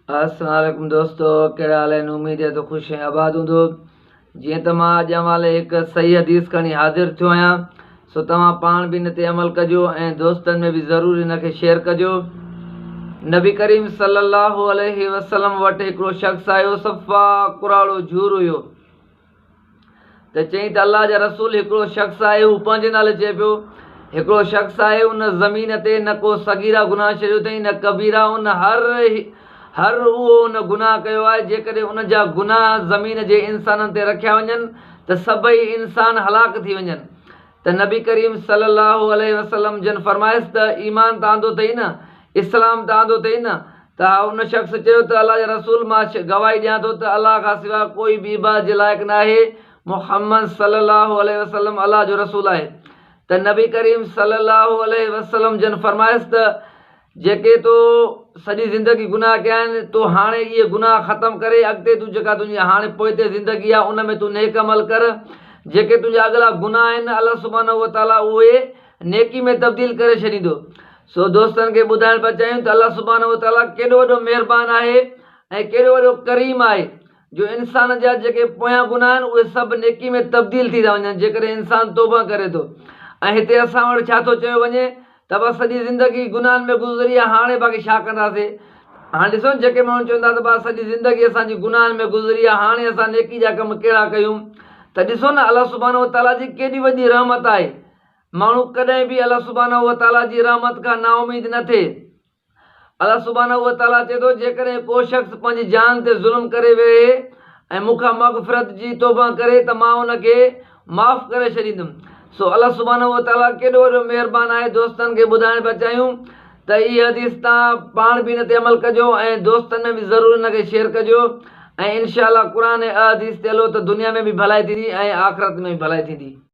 السلام عليڪم دوستو ڪهڙا حال آهن اميد آهي ته خوش ۽ آباد هوندو جيئن ته مان اڄ اوهان لاء هڪ صحيح حديث کڻي حاضر ٿيو آهيان سو توهان پاڻ به ان تي عمل ڪجو ۽ دوستن ۾ به ضرور ان کي شيئر ڪجو نبي ڪريم صلي الله عليه وسلم وٽ هڪڙو شخص آيو صفا ڪراڙو جھور هيو ته چيائين ته الله جا رسول هڪڙو شخص آهي هو پنهنجي نالي چئي پيو هڪڙو شخص آهي ان زمين تي نه ڪو صغيره گناهه ڇڏيو اٿئي نه ڪبيره ان هر هر اهو ان گناهه ڪيو آهي جيڪڏهن ان جا گناهه زمين جي انسانن تي رکيا وڃن ته سڀئي انسان هلاڪ ٿي وڃن ته نبي ڪريم صلي الله عليه وسلم جن فرمايس ته ايمان ته آندو اٿئي نه، اسلام ته آندو اٿئي نه؟ ته ان شخص چيو ته الله جا رسول مان گواهي ڏيان ٿو ته الله کان سواء ڪوئي به عبادت جي لائق ناهي، محمد صلي الله عليه وسلم الله جو رسول آهي. ته نبي ڪريم صلي الله عليه وسلم جن فرمايس ته جيڪي تو سڄي زندگي گناهه ڪيا آهن، تو هاڻي اهي گناهه ختم ڪري اڳتي تون جيڪا تنهنجي هاڻي پوئتي زندگي آهي ان ۾ تون نيڪ عمل ڪر، جيڪي تنهنجا اڳلا گناهه آهن الله سبحانه وتعاليٰ اهي نيڪي ۾ تبديل ڪري ڇڏيندو. سو دوستن کي ٻڌائڻ پيا چاهيون ته الله سبحانه وتعاليٰ ڪيڏو وڏو مهربان آهي ۽ ڪيڏو وڏو ڪريم آهي جو انسان جا جيڪي پويان گناهه آهن اهي سڀ نيڪي ۾ تبديل ٿي ٿا وڃن جيڪڏهن انسان توبه ڪري ٿو ۽ هتي اسان وٽ ڇا ٿو چيو وڃي ته بس سڄي زندگي گناهن ۾ گذري آ هاڻي باقي ڇا ڪنداسي هاڻي ڏسو جيڪي ماڻهو چون ٿا ته بس سڄي زندگي اسان جي گناهن ۾ گذري آ هاڻي اسان نيڪي جا ڪم ڪهڙا ڪيون ته ڏسو نه الله سبحانه وتعاليٰ جي ڪيڏي وڏي رحمت آهي ماڻهو ڪڏهن به الله سبحانه وتعاليٰ جي رحمت کان نااميد نه ٿئي الله سبحانه وتعاليٰ چئي ٿو، جيڪڏهن ڪو شخص پنهنجي جان تي ظلم ڪري ويهي ۽ مون کان مغفرت جي توبه ڪري ته مان ان کي معاف ڪري ڇڏيندم. سو الله سبحانه وتعاليٰ ڪيڏو وڏو مهربان آهي دوستن کي ٻڌائڻ پيا چاهيون ته هي حديث تان پاڻ به ان تي عمل ڪجو ۽ دوستن ۾ به ضرور ان کي شيئر ڪجو ۽ انشاء الله قرآن ۽ احاديث تي هلو ته دنيا ۾ به ڀلائي ٿيندي ۽ آخرت ۾ به ڀلائي ٿيندي.